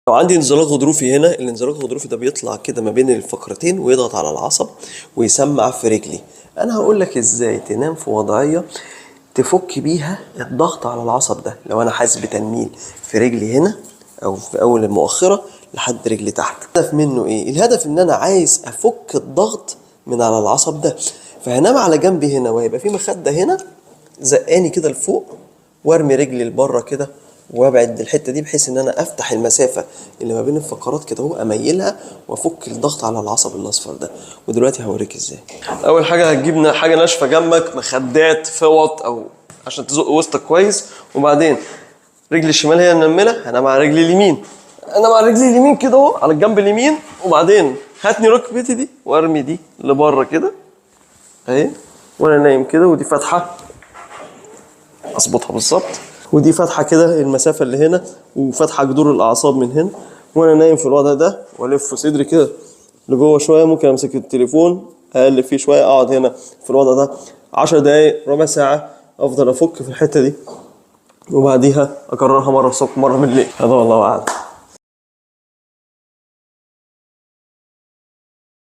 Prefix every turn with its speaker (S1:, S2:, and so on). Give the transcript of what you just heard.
S1: لو عندي انزلاق غضروفي هنا، الانزلاق الغضروفي ده بيطلع كده ما بين الفقرتين ويضغط على العصب ويسمع في رجلي. انا هقول لك ازاي تنام في وضعية تفك بيها الضغط على العصب ده. لو انا حاسس بتنميل في رجلي هنا او في اول المؤخرة لحد رجلي تحت، الهدف منه ايه؟ الهدف ان انا عايز افك الضغط من على العصب ده. فهنام على جنبي هنا، وهيبقى في مخده هنا زقاني كده لفوق، وارمي رجلي لبره كده وابعد الحتة دي، بحيث ان انا افتح المسافة اللي ما بين الفقرات كده اهو، اميلها وافك الضغط على العصب الاصفر ده. ودلوقتي هوريك ازاي. اول حاجة هتجيب حاجة ناشفة جنبك، مخدات، فوط، او عشان تزق وسطك كويس. وبعدين رجلي الشمال هي المنمله، انا مع رجلي اليمين، انا مع رجلي اليمين كده اهو على الجنب اليمين. وبعدين هاتني ركبتي دي وارمي دي لبره كده اهي، وانا نايم كده، ودي فاتحة اظبطها بالظبط، ودي فاتحة كده المسافة اللي هنا، وفاتحه جذور الاعصاب من هنا، وانا نايم في الوضع ده، والف صدري كده لجوه شوية. ممكن امسك التليفون اقلب فيه شوية، اقعد هنا في الوضع ده 10 دقايق، ربع ساعة، افضل افك في الحتة دي، وبعديها اكررها مرة الصبح مرة بالليل. هذا والله اعلم.